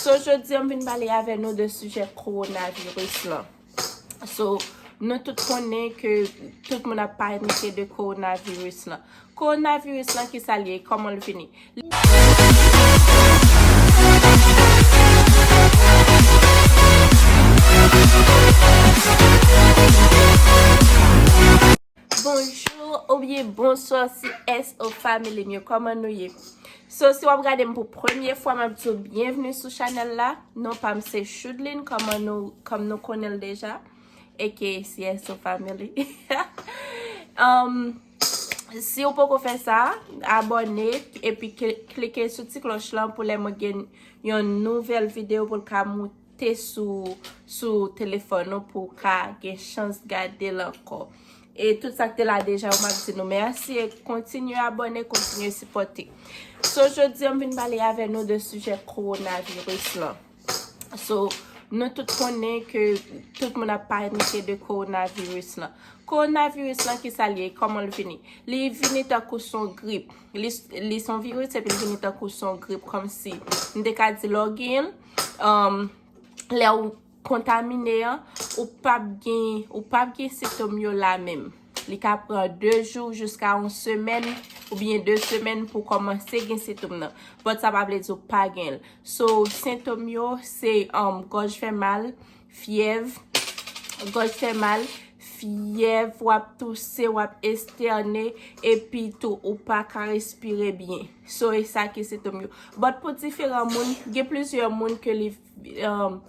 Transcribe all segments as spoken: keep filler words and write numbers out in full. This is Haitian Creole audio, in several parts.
So, jodi a, m vin pale avè nou de sijè kowonaviris lan. So, nou tout konnen ke tout moun ap panike de kowonaviris lan. Kowonaviris lan, ki sa l ye? Kòman l vini? Bonjou oubyen bonswa, si S O family m yo, kòman nou ye? So, si w ap gade m pou premye fwa, m ap di w byenvni sou chanèl la. Non pa m se Chudline, kòman nou, kòm nou konnen l deja, A K A si S O family. Um, si w poko fè sa, abòne epi kli- klike sou ti klòch lan pou lè mwen gen yon nouvèl videyo pou l ka moute sou, sou telefòn ou pou w ka gen chans gade l ankò. E tout sa k te la deja yo, m ap di nou mèsi e kontinye abòne, kontinye sipòte. So, jodi a, m vin pale avè nou de sijè kowonaviris lan. So, nou tout konnen ke tout moun ap panike de kowonaviris lan. Kowonaviris lan, ki sa l ye? Kòman l vini? Li vini tankou s on grip. Li, li s on viris epi l vini tankou s on grip, kòmsi m te ka di lè w gen l, um, lè w kontamine an, ou p ap gen, ou p ap gen sentòm yo la menm. Li ka pran de jou jiska yon semèn oubyen de semèn pou w kòmanse gen sentòm nan. But sa pa vle di w pa gen l. So, sentòm yo se, um, gòj fè mal, fyèv, gòj fè mal, fyèv, w ap touse, w ap estène, epi tou ou pa ka respire byen. So, e sa ki sentòm yo. But pou diferan moun, gen plizyè moun ke li, um,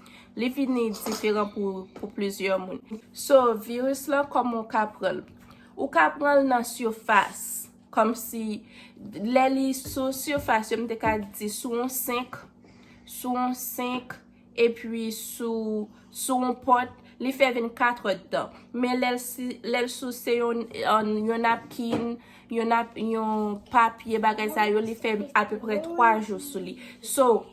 li vini diferan pou, pou plizyè moun. So, viris lan, kòman w ka pran l? Ou ka pran l nan sifas. Kòmsi, lè li sou sifas yo, m te ka di sou yon senk, sou yon senk, epi sou, sou yon pòt, li fè vennkatrè tan. Men lè l si, lè l sou se yon, yon, yon napkin, yon nap, yon papye, bagay sa yo, li fè apeprè twa jou sou li. So,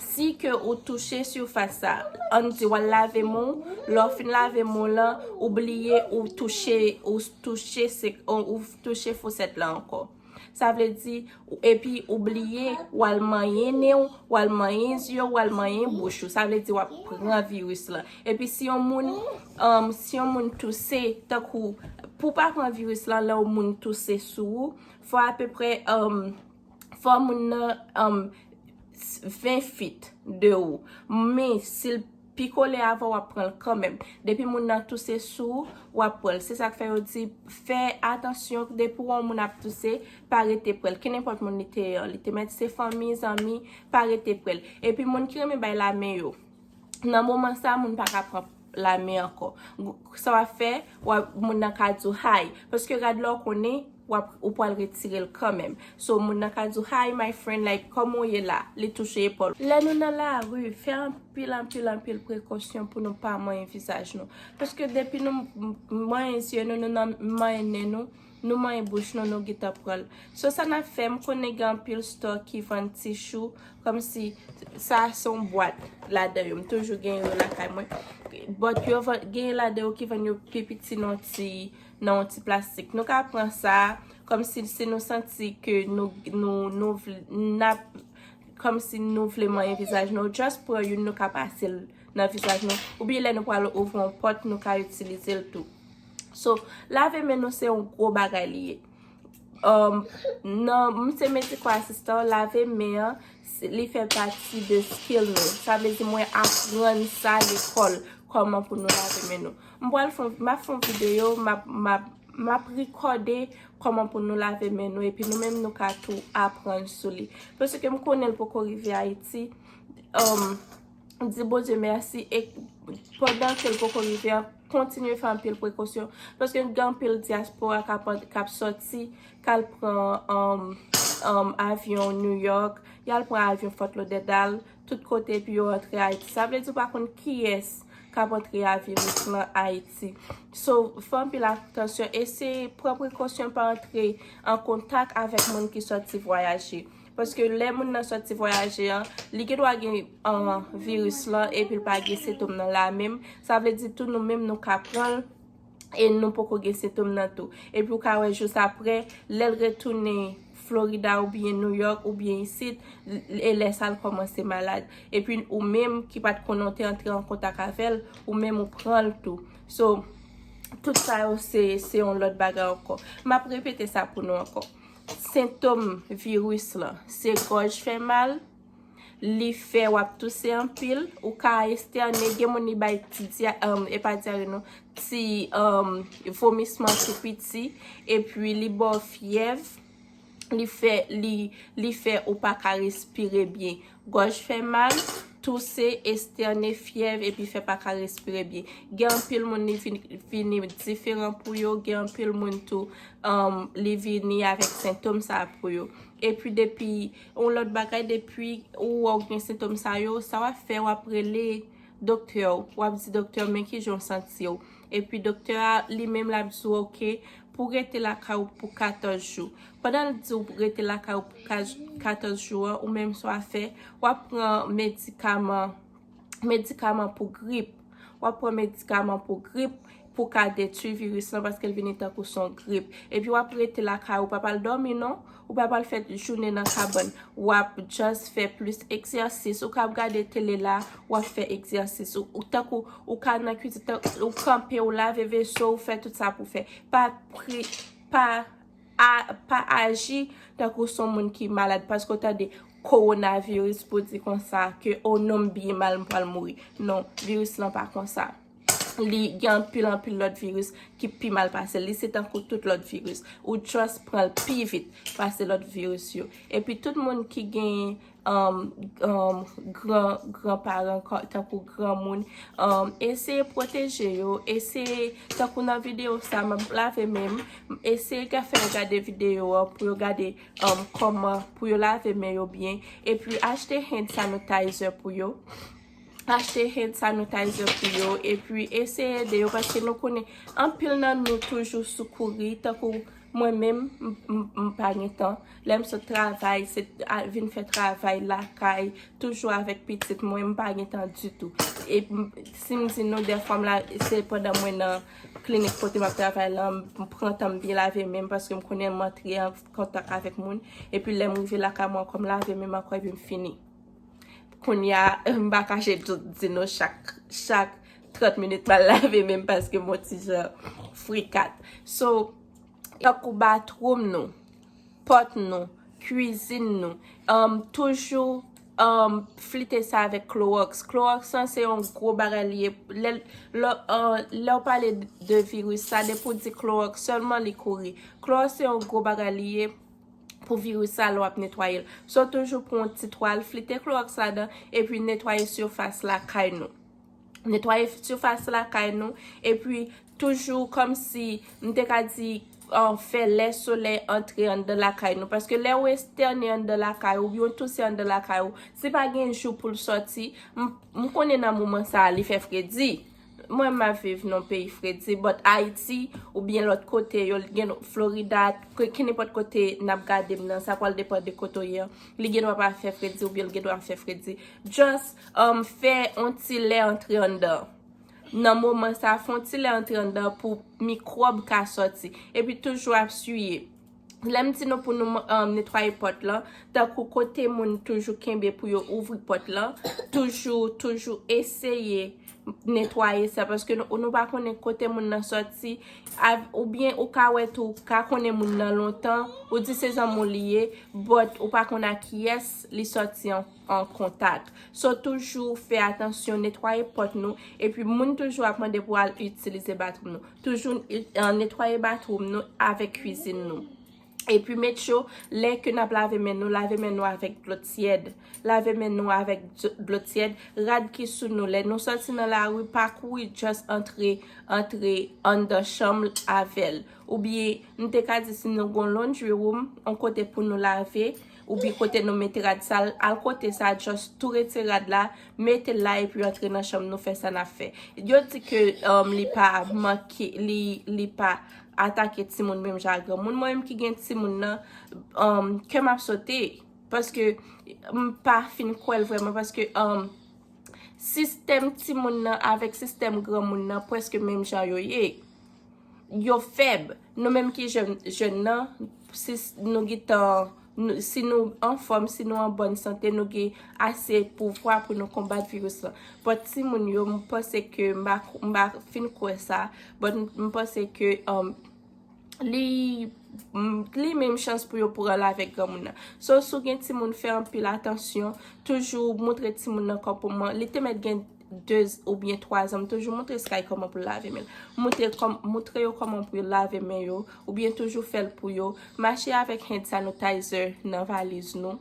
si ke ou touche sifas sa, ann di w al lave men w, lè w fin lave men w lan, ou bliye ou touche, ou touche se, ou, ou touche fosèt la ankò. Sa vle di, epi ou bliye, w al manyen nen w, w al manyen zye w, w al manyen bouch ou. Sa vle di w ap pran viris lan. Epi si yon moun, um, si yon moun touse, tankou, pou w pa pran viris lan, lè yon moun touse sou ou, fò apeprè, um, fò moun nan, um, ven fit de ou. Men, si l pi kole avè w, w ap pran l kanmenm. Depi moun nan touse sou ou, w ap pran l. Se sa k fè yo di, fè atansyon, depi w wè yon moun ap touse, pa rete pre l. Kenenpòt moun li te ye, li te mèt se fanmi, zanmi, pa rete pre l. Epi moun ki renmen bay lamen yo, nan moman sa, moun pa ka pran lamen ankò. Sa w ap fè, w ap, moun nan ka di w hi. Paske rad la w konnen, w ap, ou pral retire l kanmenm. So, moun nan ka di w, hi, my friend, like, kòman w ye la? Li touche epòl. Lè nou nan lari, fè anpil, anpil, anpil prekosyon pou nou pa manyen vizaj nou. Paske depi nou m-, manyen zye nou, nou nan manyen nen nou, nou manyen bouch nou, nou gentan pran l. So, sa n ap fè, m konnen gen anpil store ki vann tichou, kòmsi sa se yon bwat ladan yo. M toujou gen yo lakay mwen. But yo vann, gen ladan yo ki vann yo pi piti nan ti, nan yon ti plastik. Nou ka pran sa, kòmsi si nou santi ke nou, nou, nou vle, n ap, kòmsi nou vle manyen vizaj nou, just pran youn, nou ka pase l nan vizaj nou. Oubyen lè nou pral ouvri yon pòt, nou ka itilize l tou. So, lave men nou se yon gwo bagay li ye. Um, nan, m se mediko asistan, lave men an, se, li fè pati de skill nou. Sa vle di mwen aprann sa lekòl, kòman pou nou lave men nou. M pral fè, m ap fè yon videyo, m ap, m ap, m ap rekòde kòman pou nou lave men nou, epi nou menm nou ka tou aprann sou li. Paske m konnen l poko rive Ayiti, um, di Bondye mèsi, e pandan ke l poko rive an, kontinye fè anpil prekosyon, paske gen anpil dyaspora k ap, k ap sòti, k al pran, um, um, avyon New York, y al pran avyon Fort Lauderdale, tout kote, epi yo rantre Ayiti. Sa vle di w pa konn kiyès k ap antre a viris lan Ayiti. So, fè anpil atansyon, eseye pran prekosyon, pa antre an kontak avèk moun ki sòti vwayaje. Paske lè moun nan sòti vwayaje an, li gendwa gen, an, viris lan, epi l pa gen sentòm nan la menm. Sa vle di tou nou menm nou ka pran l, e nou poko gen sentòm nan tou. Epi w ka wè jis aprè, lè l retounen Florida oubyen New York oubyen isit, e lè sa l kòmanse malad. Epi ou menm ki pa t konnen w te antre an kontak avè l, ou menm ou pran l tou. So, tout sa yo se, se yon lòt bagay ankò. M ap repete sa pou nou ankò. Sentòm viris lan, se gòj fè mal, li fè w ap touse anpil, ou ka estène, gen moun li bay ti dya, um, e pa dyare non, ti um, vomisman tou piti, epi li ba w fyèv, li fè, li, li fè ou pa ka respire byen. Gòj fè mal, touse, estène, fyèv, epi fè pa ka respire byen. Gen anpil moun li vin, vini diferan pou yo, gen anpil moun tou um, li vini avèk sentòm sa pou yo. Epi depi, yon lòt bagay, depi ou wè w gen sentòm sa yo, sa w ap fè, w ap rele doktè w, w ap di doktè w men kijan w santi w. Epi doktè a li menm l ap di w, oke, pou w rete lakay ou pou katòz jou. Pandan l di w rete lakay ou pou ka- katòz jou an, ou menm sa w ap fè, w ap pran medikaman, medikaman pou grip. W ap pran medikaman pou grip pou ka detwi viris lan paske l vini tankou se yon grip. Epi w ap rete lakay ou, pa pral dòmi non. Ou pa pral fè jounen nan kabann. W ap just fè plis egzèsis. Ou ka ap gade tele la, w ap fè egzèsis. Ou, ou tankou ou ka nan kizin, tan- ou kanpe, ou lave veso, ou fè tout sa pou fè. Pa pri, pa a, pa aji tankou se yon moun ki malad paske w tande kowonaviris pou di konsa ke o non m byen mal, m pral mouri. Non, viris lan pa konsa. Li gen anpil anpil lòt viris ki pi mal pase l. Li se tankou tout lòt viris. Ou just pran l pi vit pase lòt viris yo. Epi tout moun ki gen um, um, gran, gran paran, tankou gran moun, um, eseye pwoteje yo, eseye, tankou nan videyo sa, m ap lave men m, eseye ka fè yo gade videyo an pou yo gade um, kòman pou yo lave men yo byen, epi achte hand sanitizer pou yo. Achte hand sanitizer pou yo, epi eseye ede yo, paske nou konnen anpil nan nou toujou sou kouri, tankou mwen menm, m, m, m pa gen tan. Lè m sot travay, se a- vin fè travay lakay, toujou avèk pitit mwen, m pa gen tan ditou. E m- si m di nou, dèfwa m la, se pandan mwen nan klinik kote m ap travay la, m pran tan m byen lave men m paske m konnen m antre an kontak avèk moun. Epi lè m rive lakay mwen ankò, m lave men m ankò epi m fini. Kounye a, m pa kache di nou chak, chak trant minit m al lave men m paske m on ti jan frikat. So, tankou bathroom nou, pòt nou, kwizin nou, um, toujou um, flite sa avèk klowòks. Klowòks lan se yon gwo bagay li ye. Lè, lè, uh, lè w pale de viris, sa depi w di klowòks sèlman li kouri. Klowòks se yon gwo bagay li ye pou viris sa lè w ap netwaye l. So toujou pran yon ti twal, flite klowòks ladan, epi netwaye sifas lakay nou. Netwaye sifas lakay nou, epi toujou kòmsi m te ka di, uh, fè lè solèy antre anndan lakay nou. Paske lè w estène anndan lakay ou, oubyen w touse anndan lakay ou, si pa gen jou pou l sòti, m, m konnen nan moman sa a, li fè fredi. Mwen, m ap viv nan peyi fredi, but Ayiti, oubyen lòt kote, yo gen Florida, ke, kenenpòt kote n ap gade m nan, sa pral depann de kote w ye an. Li gen dwa pa fè fredi, oubyen l gen dwa fè fredi. Just, um, fè yon ti lè antre anndan. Nan moman sa, fè yon ti lè antre anndan pou mikwòb ka sòti. Epi toujou ap siye. Lè m di nou pou nou, um, netwaye pòt lan, tankou kote moun toujou kenbe pou yo ouvri pòt lan, toujou, toujou eseye netwaye sa, paske nou, nou pa konnen kote moun nan sòti, av- oubyen ou ka wè tou, ou ka konnen moun nan lontan, ou di se zanmi w li ye, but ou pa konn a kiyès li sòti an, an kontak. So, toujou fè atansyon, netwaye pòt nou, epi moun toujou ap mande pou al itilize bathroom nou. Toujou, uh, netwaye bathroom nou avèk kwizin nou. Epi make sure, lè ke n ap lave men nou, lave men nou avèk dlo tyèd. Lave men nou avèk dlo tyèd. Rad ki sou nou, lè nou sòti nan lari, pa kouri, just antre, antre anndan chanm avè l. Oubyen, m te ka di si nou gon laundry room, yon kote pou nou lave, oubyen kote nou mete rad sal, al kote sa, just tou retire rad la, mete l la epi antre nan chanm nou, fè sa n ap fè. Yo di ke, um, li pa manke, li, li pa atake timoun menm jan ak granmoun. Mwen menm ki gen timoun nan, um, kè m ap sote. Paske m pa fin kwè l vrèman. Paske, um, sistèm timoun nan avèk sistèm granmoun nan prèske menm jan yo ye. Yo fèb. Nou menm ki jèn, jèn nan, si nou gentan Nou, si nou anfòm, si nou an bòn sante, nou gen ase pouvwa pou nou konbat viris lan. But timoun yo, m panse ke m pa, m pa fin kwè sa, but m, m panse ke, um, li, m, li menm chans pou yo pran l avèk granmoun nan. So, si w gen timoun, fè anpil atansyon, toujou montre timoun nan kòman, li te mèt gen de oubyen twa zan, m toujou montre Sky kòman pou l lave men l. Montre kòm, montre yo kòman pou yo lave men yo, oubyen toujou fè l pou yo. Mache avèk hand sanitizer nan valiz nou.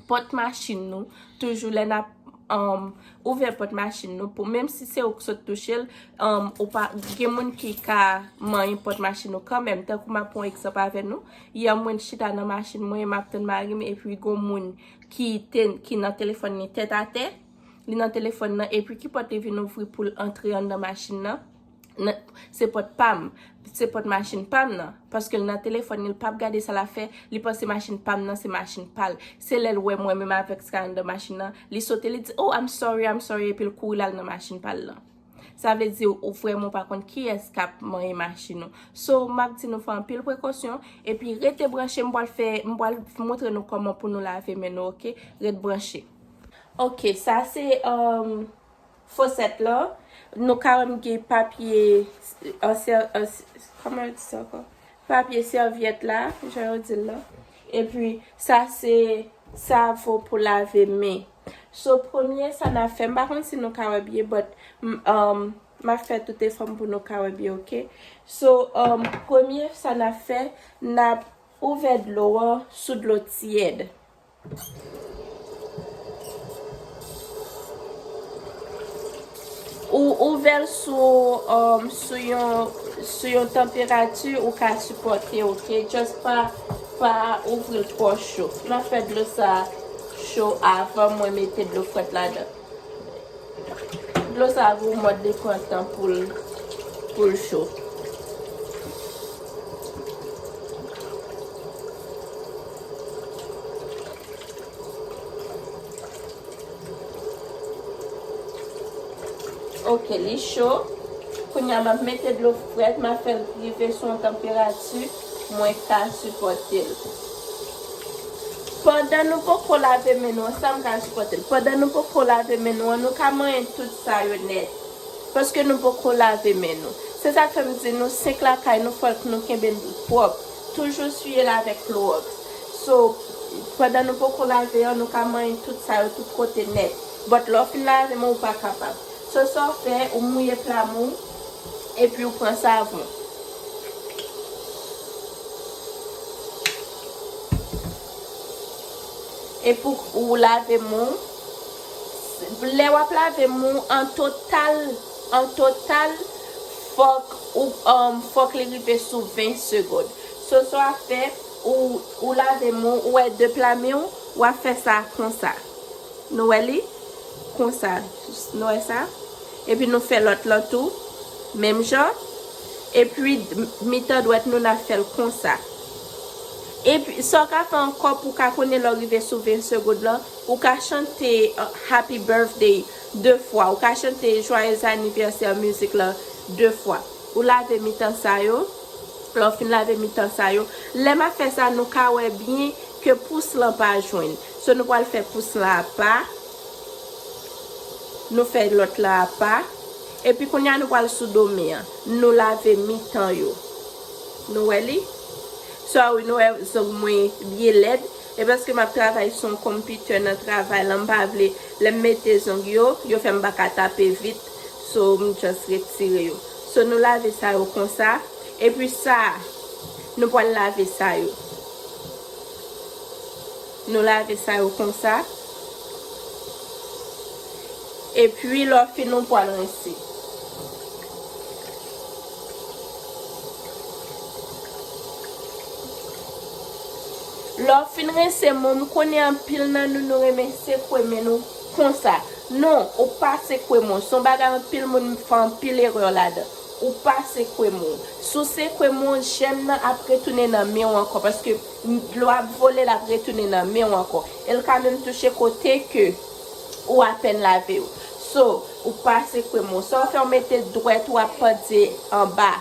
Pòt machin nou, toujou lè n ap, um, ouvè pòt machin nou, pou, menm si se ou k sot touche l, um, ou pa, gen moun ki ka manyen pòt machin nou kanmenm. Tankou m ap pran egzanp avè nou, yè mwen chita nan machin mwen, m ap tann mari m, epi gon moun ki te, ki nan telefòn li tèt atè, li nan telefòn nan, epi ki pòt li vin ouvri pou l antre anndan machin nan? Nan, se pòt pa m, se pòt machin pa m nan, paske l nan telefòn li, l p ap gade sa l ap fè, li panse machin pa m nan se machin pa l. Se lè l wè mwen menm avèk Sky anndan machin nan, li sote, li di, "Oh, I'm sorry, I'm sorry," epi l kouri l al nan machin pa l lan. Sa vle di ou vrèman pa konn kiyès k ap manyen machin ou. So, m ap di nou fè anpil prekosyon, epi rete branche, m pral fè, m pral montre nou kòman pou nou lave men nou, oke? Ret branche. Oke, sa se, um, fosèt lan. Nou ka wè m gen papye, an sè-, an s-, kòman yo di sa ankò? Papye sèvyèt la, jan yo di l lan. Epi, sa se savon pou lave men. So, premye sa n ap fè, m pa konn si nou ka wè byen, but, m, um, m ap fè tout efò m pou nou ka wè byen, oke? So, um, premye sa n ap fè, n ap ouvè dlo an sou dlo tyèd. Ou ouvè l sou, um, sou yon, sou yon tanperati ou ka sipòte, oke? Just pa, pa ouvri l twò cho. M ap fè dlo sa cho avan mwen mete dlo frèt ladan. Dlo sa gon mòd li pran tan pou l, pou l cho. Oke, li cho. Kounye a, m ap mete dlo frèt, m ap fè l rive sou yon tanperati mwen ka sipòte l. Pandan nou poko lave men nou an, sa m ka sipòte l. Pandan nou poko lave men nou an, nou ka manyen tout sa yo nèt. Paske nou poko lave men nou. Se sa k fè m di nou, senk lakay nou, fòk nou kenbe l pwòp. Toujou siye l avèk klowòks. So, pandan nou poko lave an, nou ka manyen tout sa yo tout kote nèt. But lè w fin lave men w, ou pa kapab. So, sa w fè, ou mouye plam ou, epi ou pran savon. Epi ou lave men w. Lè w ap lave men w, an total, an total, fòk ou, um, fòk li rive sou ven segonn. So, sa w ap fè, ou, ou lave men w, ou wè de pla men w, w ap fè sa konsa. Nou wè li? Konsa. Nou wè sa? Epi nou fè lòt lan tou, menm jan. Epi m-, mitan dwèt nou, n ap fè l konsa. Epi, sa w ka fè ankò pou w ka konnen lè w rive sou ven segonn lan, ou ka chante, uh, Happy Birthday de fwa. Ou ka chante Joyeux Anniversaire mizik lan de fwa. Ou lave mitan sa yo. Lè w fin lave mitan sa yo, lè m ap fè sa, nou ka wè byen ke pous lan pa jwenn. So, nou pral fè pous lan apa. Nou fè lòt lan apa. Epi kounye a, nou pral sou do men an. Nou lave mitan yo. Nou wè li? Sorry, nou wè zong mwen byen lèd. E paske m ap travay sou yon konpitè nan travay lan, m pa vle, lè m mete zong yo, yo fè m pa ka tape vit. So, m just retire yo. So, nou lave sa yo konsa. Epi sa, nou pral lave sa yo. Nou lave sa yo konsa. Epi, lè w fin, nou pral rense. Lè w fin rense men w, m konnen anpil nan nou, nou renmen sekwe men nou konsa. Non, ou pa sekwe men w. Se yon bagay anpil moun fè anpil erè ladan. Ou pa sekwe men w. Si w sekwe men w, jèm nan ap retounen nan men w ankò, paske dlo ap vole, l ap retounen nan men w ankò. E l ka menm touche kote ke ou apèn lave yo. So, ou pa sekwe men w. Sa w fè, ou mete dwèt ou ap pandye anba.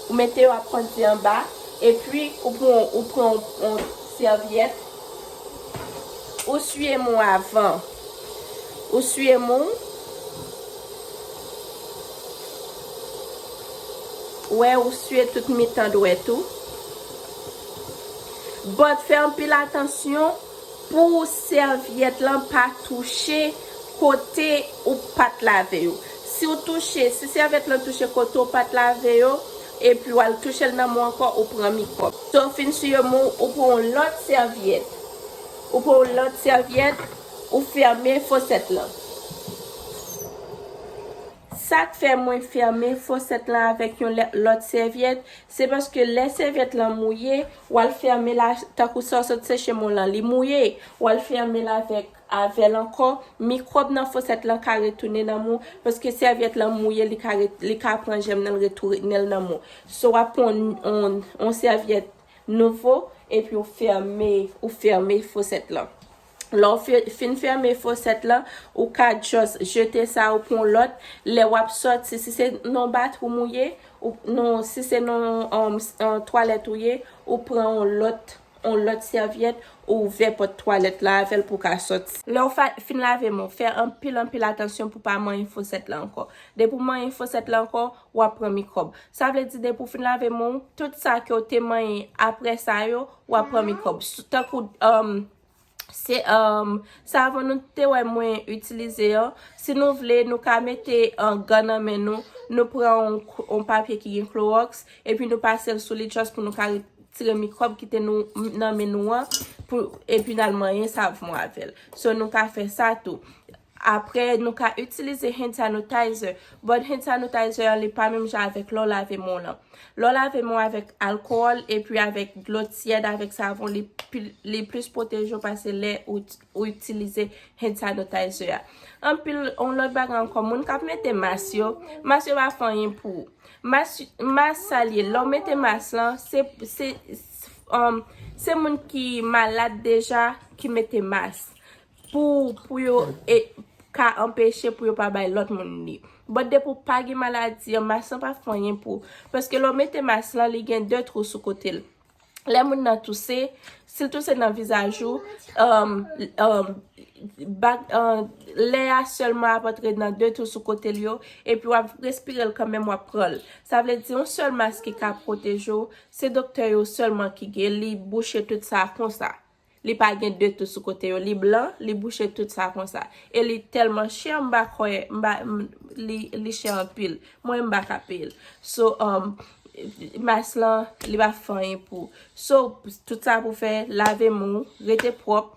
Ou mete yo ap pandye anba, epi ou pran, ou pran yon, yon sèvyèt, Ou siye men w avan. Ou siye men w. Ou wè, ou siye tout mitan dwèt ou. But fè anpil atansyon pou sèvyèt lan pa touche kote ou pa t lave yo. Si w touche, si sèvyèt lan touche kote ou pa t lave yo, epi w al touche l nan men w ankò, ou pran mikwòb. So, w fin siye men w, ou pran yon lòt sèvyèt. Ou pran yon lòt sèvyèt, ou fèmen fosèt lan. Sa k fè mwen fèmen fosèt lan avèk yon lè- lòt sèvyèt, se paske lè sèvyèt lan mouye, w al fèmen l a, tankou sa w sot seche men w lan, li mouye, w al fèmen l avèk avè l ankò, mikwòb nan fosèt lan ka retounen nan men w, paske sèvyèt lan mouye, li ka ret- li ka pran jèm nan, l retounen l nan men w. So, w ap pran yon, yon, yon sèvyèt nouvo, epi ou fèmen, ou fèmen fosèt lan. Lè w fe- fin fèmen fosèt lan, ou ka just jete sa, ou pran lòt. Lè w ap sòti, si se nan batri w mouye, ou, non, si se nan, um, s- uh, twalèt ou ye, ou pran yon lòt, yon lòt sèvyèt, ou ouvè pòt twalèt la avè l pou w ka sòti. Lè w fa- fin lave men w, fè anpil, anpil atansyon pou pa manyen fosèt lan ankò. Depi w manyen fosèt lan ankò, w ap pran mikwòb. Sa vle di, depi w fin lave men w, tout sa ke w te manyen apre sa yo, w ap pran mikwòb. S- Tankou, um, se, um, savon nou te wè mwen itilize an. Si nou vle, nou ka mete, uh, gan nan men nou. Nou pran yon, yon papye ki gen klowòks, epi nou pase l sou li just pou nou ka retire mikwòb ki te nou, nan men nou an, pou, epi n al manyen savon avè l. So, nou ka fè sa tou. Apre, nou ka itilize hand sanitizer. But hand sanitizer an, li pa menm jan avèk lè w lave men w lan. Lè w lave men w avèk alkòl epi avèk dlo tyèd, avèk savon, li pli- li plis pwoteje w pase lè ou, ou itilize hand sanitizer a. Anpil, yon lòt bagay ankò, moun k ap mete mas yo, mas yo pa fè anyen pou ou. Mas, mas sa l ye, lè w mete mas lan, se, se, um, se moun ki malad deja ki mete mas. Pou, pou yo e, ka anpeche pou yo pa bay lòt moun li. But depi w pa gen maladi an, mas lan pa fè anyen pou ou. Paske lè w mete mas lan, li gen de twou sou kote l. Lè moun nan touse, si l touse nan vizaj ou, um, um, bak- uh, lè a sèlman ap antre nan de twou sou kote l yo, epi w ap respire l kanmenm, w ap pran l. Sa vle di, yon sèl mas ki ka pwoteje w, se doktè yo sèlman ki gen, li bouche tout sa konsa. Li pa gen de twou sou kote yo. Li blan, li bouche tout sa konsa. E li tèlman chè, m pa kwè, m pa, m, li, li chè anpil. Mwen, m pa ka peye l. So, um, mas lan, li pa fè anyen pou ou. So, tout sa pou fè, lave men w, rete pwòp.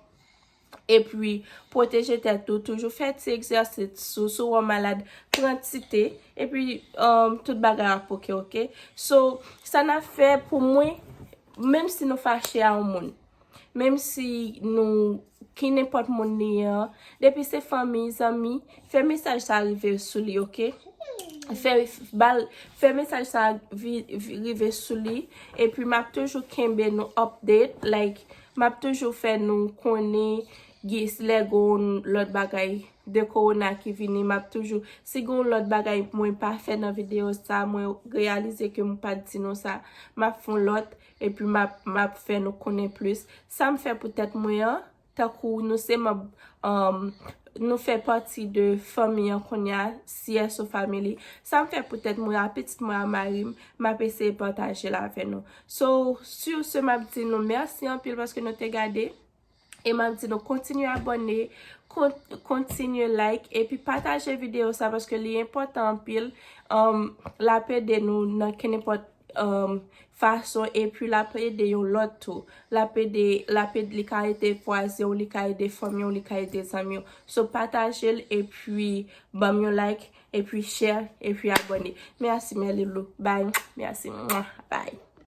Epi, pwoteje tèt ou. Toujou fè ti egzèsis ou. Si w malad, pran ti te. Epi, um, tout bagay ap oke, oke? So, sa n ap fè pou mwen, menm si nou fache a yon moun, menm si nou, ki nenpòt moun li ye an, depi se fanmi, zanmi, fè mesaj sa rive sou li, oke? Fè, ba l, fè mesaj sa vi- vi- rive sou li, epi m ap toujou kenbe nou update, like, m ap toujou fè nou konnen, gis lè gon lòt bagay de kowona ki vini, m ap toujou, si gon lòt bagay mwen pa fè nan videyo sa, mwen reyalize ke m pa t di nou sa, m ap fè yon lòt, epi m ap, m ap fè nou konnen plis. Sa m fè pou tèt mwen an, tankou nou se manm, um, nou fè pati de fanmi an kounye a, C S O family. Sa m fè pou tèt mwen a, pitit mwen a, mari m, m ap eseye pataje l avè nou. So, sur ce, m ap di nou mèsi anpil paske nou te gade. E m ap di nou kontinye abòne, kon- kontinye like, epi pataje videyo sa paske li enpòtan anpil. Um, l ap ede nou nan kenenpòt, um, fason, epi l ap ede yon lòt tou. L ap ede, l ap ede, li ka ede vwazen w, li ka ede fanmi w, li ka ede zanmi w. So, pataje l, epi ban m yon like, epi share, epi abòne. Mèsi, mes loulous. Bye. Mèsi. Mwah. Bye.